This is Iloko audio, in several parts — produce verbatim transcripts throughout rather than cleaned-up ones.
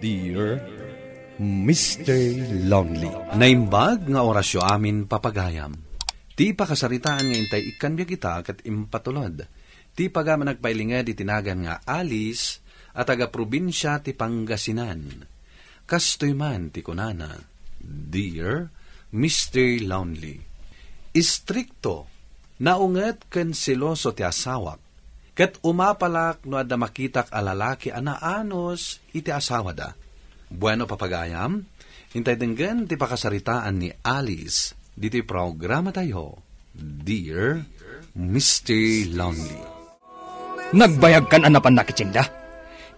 Dear Mister Lonely. Naimbag nga orasyo amin, papagayam. Ti pakasaritaan nga intay ikkan biag ita ket impatulod ti pagaman agpailinged iti nagan nga Alice a taga-probinsia ti Pangasinan. Kastoy man ti kunana, Dear Mister Lonely, istrikto, naunget ken seloso ti asawak, ket umapalak no adda makitak a lalaki a naanus iti asawada. Bueno, papagayam, intay denggen ti pakasaritaan ni Alice ditoy programatayo, Dear Mister Lonely. Nagbayagkan a napannak iti tienda?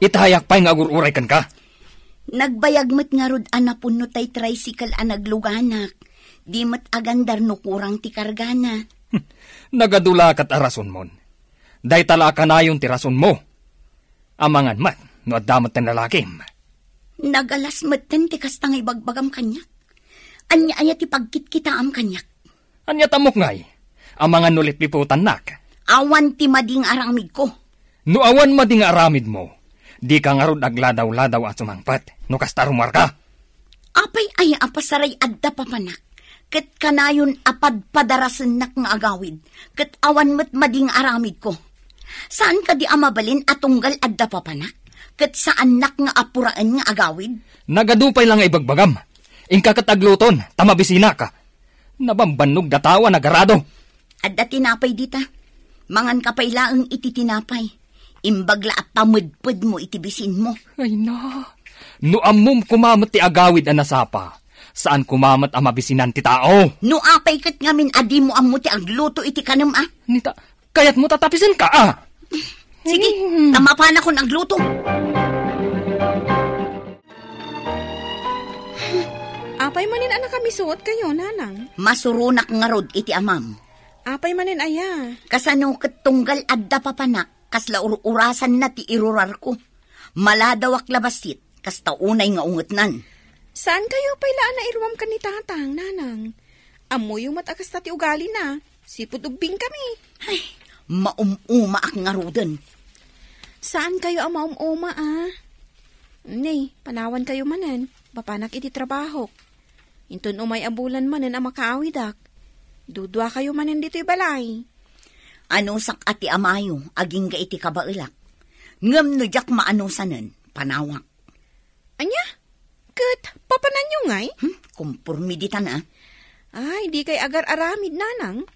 Itayak pay nga agur-uray kenka. Nagbayag met ngarud a napunno tay tricycle a nagluganak. Di met agandar no kurang ti kargana. Nagadulakat a rasonmon. Dayta la a kanayon ti rasonmo. Amangan met no adda met ti lalakim. Nagalas metten ti kasta nga ibagbagam kaniak. Ania aya ti pagkitkitaam kaniak? Ania ta mukngay? Amangan no litliputannak. Awan ti madi nga aramidko. No awan madi nga aramidmo, dika ngarud agladaw-ladaw a sumangpet no kasta rumuarka. Apay aya a pasaray adda papanak, ket kanayon a padpadarasennak nga agawid, ket awan met madi nga aramidko? Saan kadi a mabalin a tunggal adda papanak, ket saannak nga apuraen nga agawid? Nagadu pay la nga ibagbagam. Inka ket agluton, ta mabisinaka. Nabambannog datawa nagarado. Adda tinapay dita. Manganka pay laeng iti tinapay. Imbag la a pamedpedmo iti bisinmo. Ay na, no ammom koma met ti agawid a nasapa, saan koma met a mabisinan ti tao. No apay ket ngamin a dimo ammo ti agluto iti kanem a? Nita, kayatmo ta tapisenka a? Sige, ta mapanakon agluto. Apay manen a nakamisot kayo, nanang? Masuronak ngarud iti amam. Apay manen aya? Kasano ket tunggal adda papanak, kasla ur-urasanna ti irurarko. Maladawak la bassit, kasta unay nga ungetnan. Saan kayo pay la a nairuam ken ni tatang, nanang? Ammoyo met a kasta ti ugalina. Sipud ubbing kami. Ay, maum-umaak ngaruden. Saan kayo a maum-uma, a? Ni, panawan kayo manen. Mapanak iti trabahok. Inton umay a bulan manen a makaawidak. Dudua kayo manen ditoy balay. Anusak a ti amayo, agingga iti kabaelak. Ngem no diak maanusanen, panawak. Ania? Ket papananyo ngay? Hmm, kumpormi ditan a. Ay, di kay agar-aramid, nanang.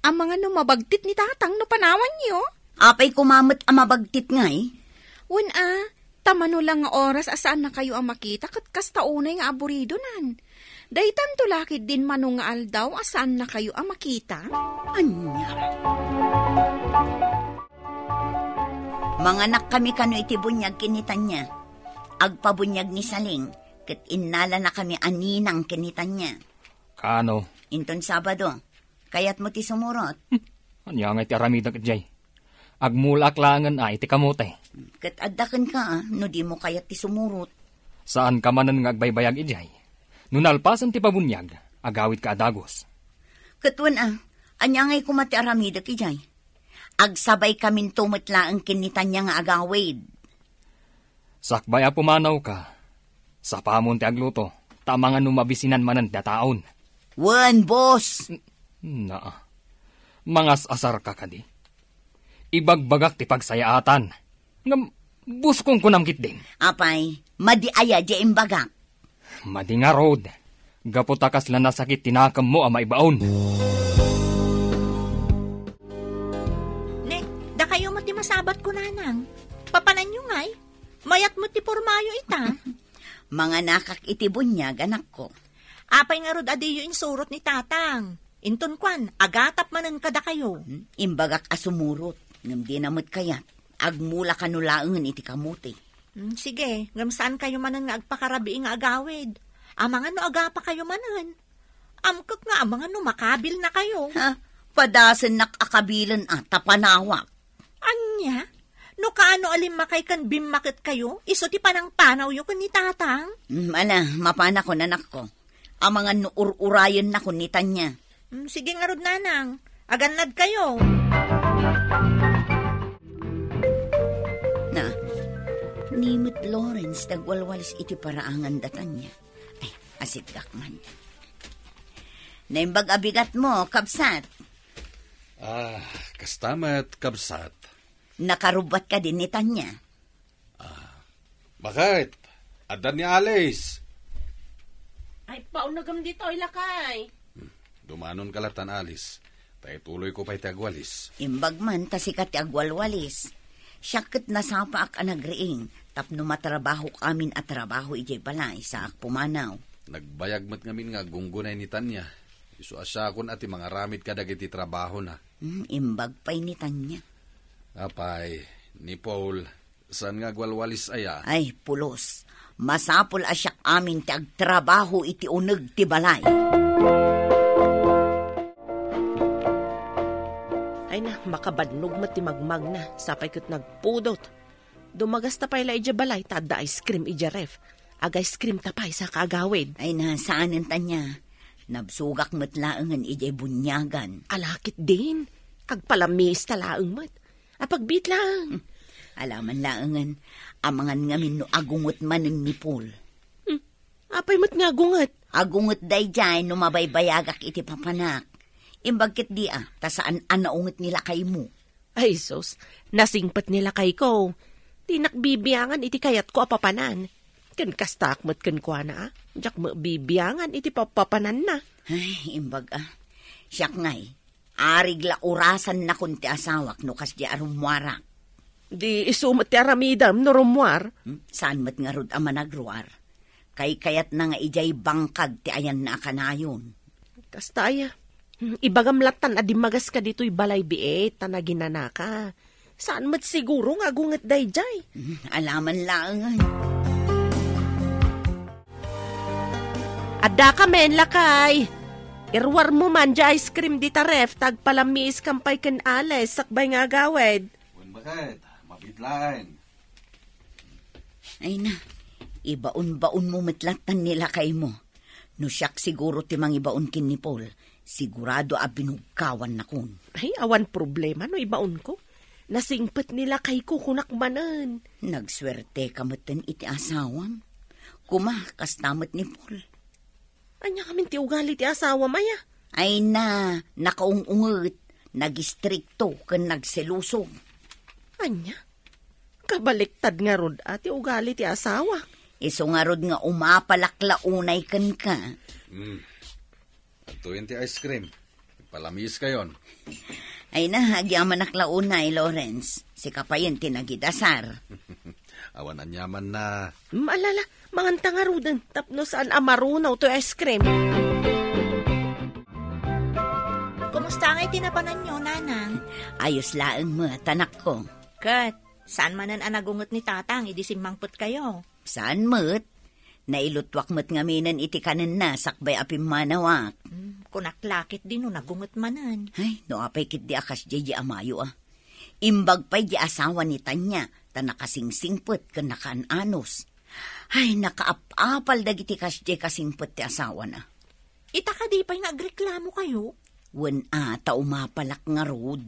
Amangan no mabagtit ni tatang no panawanyo. Apay koma met a mabagtit ngay? Wen a, ta mano la nga oras a saannakayo a makita ket kasta unay nga aburidonan. Daytanto la ketdin mano nga aldaw a saannakayo a makita? Ania? Manganakkami kano iti buniag ken ni Tania. Agpabuniag ni Saling, ket innalanakami a ninang ken ni Tania. Kano? Inton Sabado, kayatmo ti sumurot? Hmm, ania ngay ti aramidek idiay? Agmulaak laengen a iti kamote. Ket adda kenka a, no dimo kayat ti sumurot. Saanka manen nga agbaybayag idiay. No nalpasen ti pabuniag, agawidka a dagus. Ket wen a, ania ngay koma ti aramidek idiay? Agsabaykaminto met laeng ken ni Tania nga agawid. Sakbay a pumanawka, sapamon ti agluto, ta amangan no mabisinan manen dataon. Wen, boss. N-, naa. Mangas-asarka kadi? Ibagbagak ti pagsayaatan. Ngem, boss, kunkunam ketdin. Apay, madi aya diay imbagak? Madi ngarud, gapu ta kasla nasakit ti nakemmo a maibaon. Ne, dakayo met ti masabatko, nanang. Papananyo ngay? Mayat met ti pormayo ita. Manganakak iti buniag, anakko. Apay ngarud a diyo insurot ni tatang? Inton kuan, agatap manen kadakayo. Hmm, imbagak a sumurot, ngem dina met kayat. Agmula kano laengen iti kamote. Hmm, sige, ngem saan kayo manen nga agpakarabii nga agawid. Amangan no agapa kayo manen. Amkek nga amangan no makabilna kayo. Ha? Padasennak a kabilen a, ta panawak. Ania? No kaano a limmakay ken bimmaket kayo, isu ti panangpanawyo ken ni tatang? Hmm, ala, mapanakon, anakko. Amangan no ur-urayennakon ni Tania. Hmm, sige ngarud, nanang. Agannad kayo. Na, Ni met Lawrence ti agwalwalis iti paraangan da Tanya. Ay, asitgak man. Naimbag a bigatmo, kabsat. Ah, kasta met, kabsat. Nakarubbat ka din ni Tanya? Ah, bakit? Adda ni Alice. Ay, paunagam ditoy, lakay. Hmm, dumanon ka latan, Alice. Ta ituloy ko pay ti agwalis. Imbag man ta sika ti agwalwalis. Siak ket nasapaak a nagriing tapno matrabahok amin a trabaho idiay balay, saak pumanaw. Nagbayag met ngamin nga aggunggunay ni Tanya. Isu a siakon a ti mangaramid kadagiti trabahona. Hmm, imbag pay ni Tanya. Apay, ni Paul, saan nga agwalwalis aya? Ay, pulos. Masapul a siak amin ti agtrabaho iti uneg ti balay. Ay na, makabannog met ti magmagna, sapay ket nagpudot. Dumagasta pay la idiay balay ta adda ice cream idiay ref. Ag-ice cream ta pay sa kaagawid. Ay na, saanen Tanya. Nabsogak met laengen idiay bunyagan. Ala ketdin, agpalamiis ta laeng met. Apagbiit lang. Hmm. Alaman laengen, amangan ngamin no agunget manen ni Paul. Hmm. Apay met nga agunget? Agunget daydiay no mabaybayagak iti papanak. Imbag ketdi a, ta saan a naunget ni lakaymo. Ay, sus, nasingpet ni lakayko. Dinak bibiangan iti kayatko a papanan. Ken kastaak met kenkuana, a. Diak met bibiangan iti papapananna. Ay, imbag a. Siak ngay, arig la urasannakon ti asawak no kasdi a rummuarak. Di isu met ti aramidem no rummuar? Hmm? Saan met ngarud a managruar? Kaykayatna nga idiay bangkag ti ayanna a kanayon. Kasta aya. Ibagam lattan a dimmagas ka ditoy balay biit ta naginanaka. Saan met siguro nga agunget daydiay? Hmm, alaman laengen. Adda ka men, lakay. Iruar mo man di ice cream dita ref, ta agpalamiis kam pay ken Ales, sakbay nga agawid. Wen, bakit? Mabit laeng. Ay na, ibaon-baon mo met lattan ni lakay mo. No siak siguro ti mangibaon ken ni Paul, sigurado a binugkawannakon. Ay, awan problema no ibaonko. Nasingpet ni lakayko, kunak manen. Nagsuerte ka metten iti asawam. Kuma, kasta met ni Paul. Ania ngamin ti ugali ti asawam, aya? Ay na, nakaung-unget, nagistrikto, ken nagseloso. Ania? Kabaliktad ngarud a ti ugali ti asawa. Isu ngarud nga umapalak la unay kenka. Hmm. Adtoyen ti ice cream. Palamiis kayon. Ay na, agyamanak la unay, Lawrence. Sika payen ti nagidasar. Awan aniamanna. Mm, alala, manganta ngaruden, tapno saan a marunaw toy ice cream. Kumusta ngay ti napananyo, Nanang? Ayos laeng met, anakko. Ket, saan manen a nagunget ni Tatang idi simmangpetkayo? Saan met? Nailutuak met ngaminen iti kanenna sakbay a pimmanawak. Hmm, kunak la ketdi no nagunget manen. Ay, no apay ketdi a kasdiay di amayo, a. Imbag pay di asawa ni Tanya, ta nakasingsingpet ken nakaan-anos. Ay, nakaap-apal dagiti kasdiay kasingpet ti asawana. Ita kadi pay nga agreklamokayo? Wen a, ta umapalak ngarud.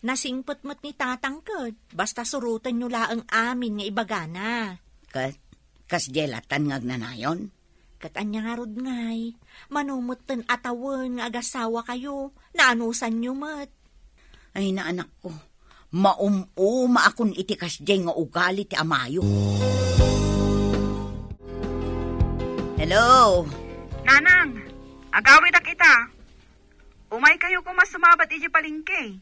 Nasingpet met ni Tatang ket, basta surotenyo laeng amin nga ibagana. Ket, kasdiay lattan nga agnanayon? Ket ania ngarud ngay, mano metten a tawen nga agasawakayo, naanosanyo met. Ay, naanakko, maum-umaakon iti kasdiay nga ugali ti amayo. Hello? Nanang, agawidak ita. Umaykayo koma sumabat idiay palengke.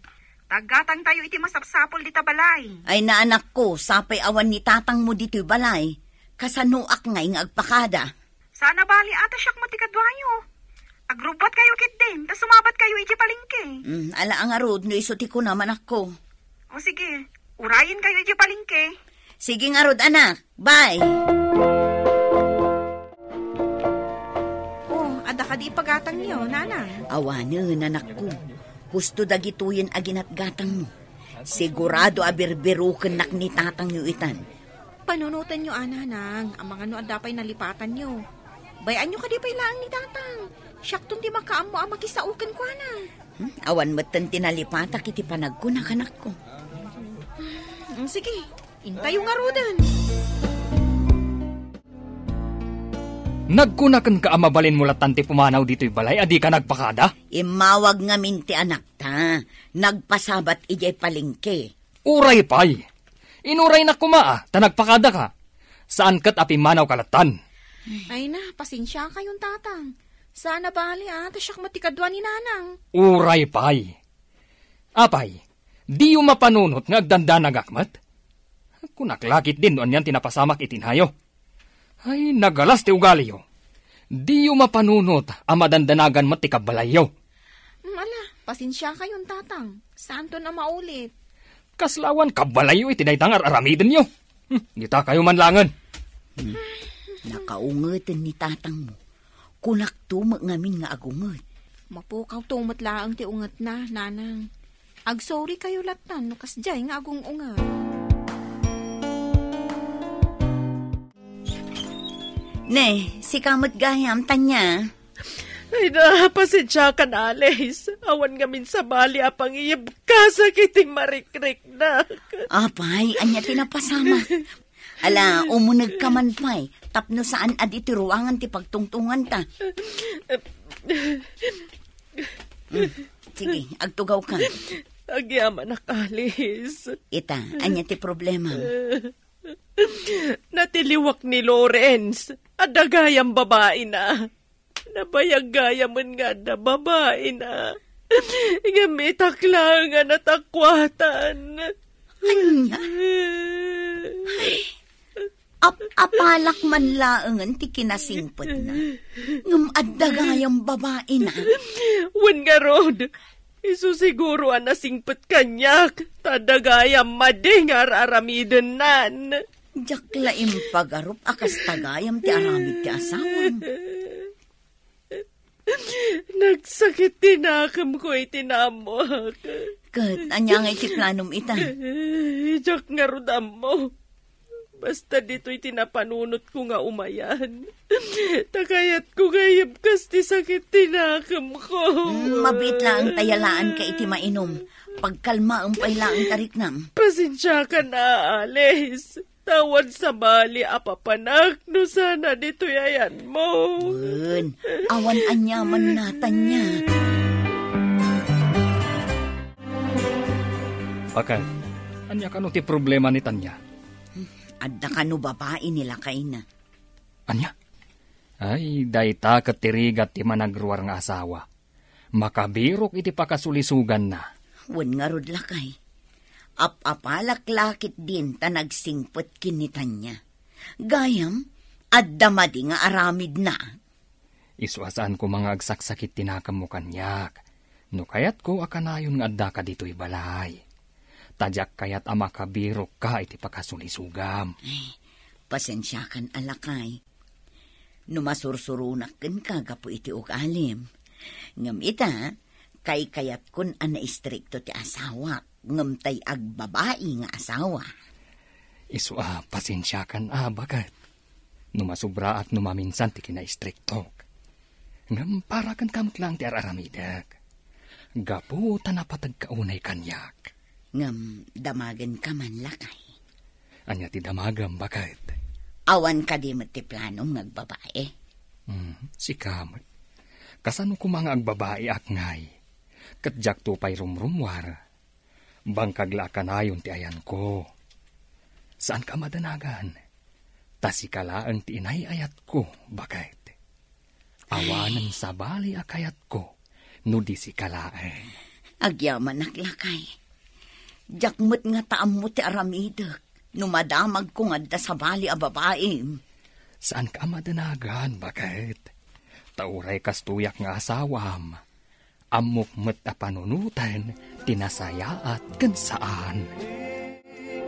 Taggatangtayo iti masapsapul dita balay. Ay, naanakko, sapay awan ni Tatangmo ditoy balay. Kasanoak ngay nga agpakada? Sana bali a ta siak met ti kaduayo. Agrubbatkayo ketdin, ta sumabatkayo idiay palengke. Mm, ala a ngarud no isu ti kunam, anakko. O sige, urayenkayo idiay palengke. Sige ngarud, anak. Bye! Oh, adda kadi ipagatangyo, Nanang? Awanen, anakko. Husto dagitoyen a ginatgatangmo. Sigurado a birbirukennak ni Tatangyo itan. Panunotenyo a, Nanang, amangan no adda pay nalipatanyo. Bay-anyo kadi pay laeng ni Tatang. Siakton ti makaammo a makisao kenkuana. Hmm? Awan metten ti nalipatak iti panagkunak, anakko. Hmm, sige, intayo ngaruden. Nagkunakenka a mabalinmo lattan ti pumanaw ditoy balay a dika nagpakada? Immawag ngamin ti anakta. Nagpasabat idiay palengke. Uray pay. Inuraynak koma a ta nagpakadaka. Saan ket a pimmanawka lattan. Ay na, pasensiakayon, Tatang. Saan a bali a, ta siak met ti kadua ni Nanang. Uray pay. Apay, diyo mapanunot nga agdandanagak met? Kunak la ketdin no anian ti napasamak iti inayo. Ay, nagalas ti ugaliyo. Diyo mapanunot a madandanagan met ti kabbalayyo. Mm, ala, pasensiakayon, Tatang. Saanton a maulit. Kasla awan kabbalayyo iti dayta nga ar-aramidenyo. Hmm, ditakayo man laengen. Hmm. Nakaungeten ni tatangmo. Kunakto met ngamin nga agunget. Mapukawto met laeng ti ungetna, Nanang. Agsorry kayo lattan no kasdiay nga agung-unget. Ne, sika met gayam, Tanya. Ay na, pasensiakan, Alice. Awan ngamin sabali a pangiyebkasak iti marikriknak. Apay, ania ti napasamak? Ala, umunegka man pay, tapno saan a di ti ruangan ti pagtungtunganta. Mm, sige, agtugawka. Agyamanak, Alice. Ita, ania ti problema? Natiliwak ni Lawrence. Adda gayam babaina. Nabayag gayamen nga adda babaina. Ngem itak laeng a natakuatan. Ania? Ay, ap-apalak man laengen ti kinasingpetna. Ngem adda gayam babaina. Wen ngarud, isu siguro a nasingpet kaniak, ta adda gayam madi nga ar-aramidennan. Diak la impagarup a kasta gayam ti aramid ti asawam. Nagsakit ti nakemko iti naammoak. Ket ania ngay ti planom ita? Diak ngarud ammo. Basta ditoy ti napanunotko nga umayan. Ta kayatko nga iyebkas ti sakit ti nakemko. Mm, mabiit laeng ta yalaanka iti mainum. Pagkalmaem pay laeng ta riknam. Pasensiakan a, Alice. Ta awan sabali a papanak no saan a ditoy ayanmo. Wen, awan aniamanna, Tanya. Bakit? Ania kano ti problema ni Tanya? Adda kano babai ni lakayna. Ania? Ay, dayta ket ti rigat ti managruar nga asawa. Makabirok iti pakasulisuganna. Wen ngarud, lakay. Ap-apalak la ketdin ta nagsingpet ken ni Tanya. Gayam, adda madi nga aramidna. Isu a saan koma nga agsaksakit ti nakemmo kaniak. No kayatko a kanayon nga addaka ditoy balay. Ta diak kayat a makabirokka iti pakasulisugam. Ay, pasensiakan a, lakay. No masursuronak kenka gapu iti ugalim. Ngem ita, kaykayatkon a naistrikto ti asawak, ngem tay agbabai nga asawa. Isu a, pasensiakan a, baket. No masubraak no maminsan ti kinaistriktok. Ngem para kenka met laeng ti ar-aramidek. Gapu ta napategka unay kaniak. Ngem damagenka man, lakay. Ania ti damagem, baket? Awan kadi met ti planom nga agbabai? Hmm, sika met. Kasano koma nga agbabaiak ngay? Ket diakto pay rumrummuar. Bangkag la a kanayon ti ayanko. Saanka a madanagan. Ta sika laeng ti inay-ayatko, baket. Awanen sabali a kayatko no di sika laeng. Agyamanak, lakay. Diak met ngata ammo ti aramidek no madamagko nga adda sabali a babaim. Saanka a madanagan, baket. Ta uray kastoyak nga asawam, ammok met a panunoten ti nasayaat ken saan.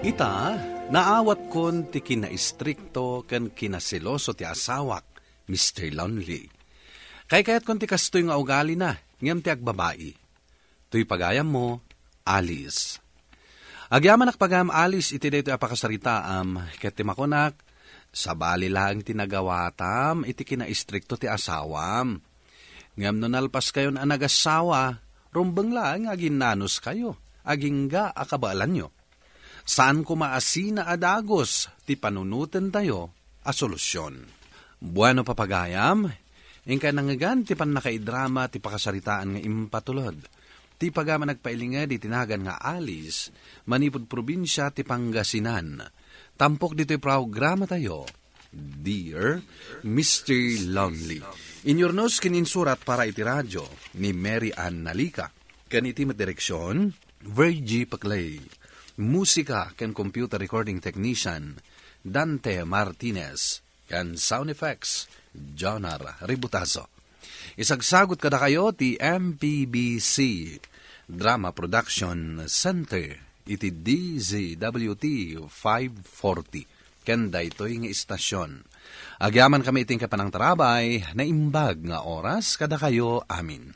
Ita, naawatkon ti kinaistrikto ken kinaseloso ti asawak, Mister Lonely. Kaykayatkon ti kastoy nga ugalina, ngem ti agbabai. Toy pagayammo, Alice. Agyamanak pagayam, Alice, iti daytoy a pakasaritaam, ket ti makunak, sabali laeng ti nagawatam iti kinaistrikto ti asawam. Ngem no nalpaskayon a nagassawa, rumbeng laeng nga aginnanuskayo, agingga a kabaelanyo. Saan koma a sina a dagus ti panunotentayo a solusion. Bueno, papagayam, inka nangngegan ti pannakaidrama ti pakasaritaan nga impatulod. Ti pagayam a nagpailinged iti nagan nga Alice, manipud probinsia ti Pangasinan. Tampok ditoy programatayo, Dear Mister Lonely. Inyurnos ken insurat para iti radyo ni Mary Ann Nalica. Ken iti met direksion, Virgie Paclay. Musika ken computer recording technician, Dante Martinez. Ken sound effects, Jonar Ributazo. Isagsagot kadakayo ti M P B C Drama Production Center iti D Z W T five forty. Ken daytoy nga istasyon. Agyaman kami iti kapanangtarabay, naimbag nga oras kadakayo amin.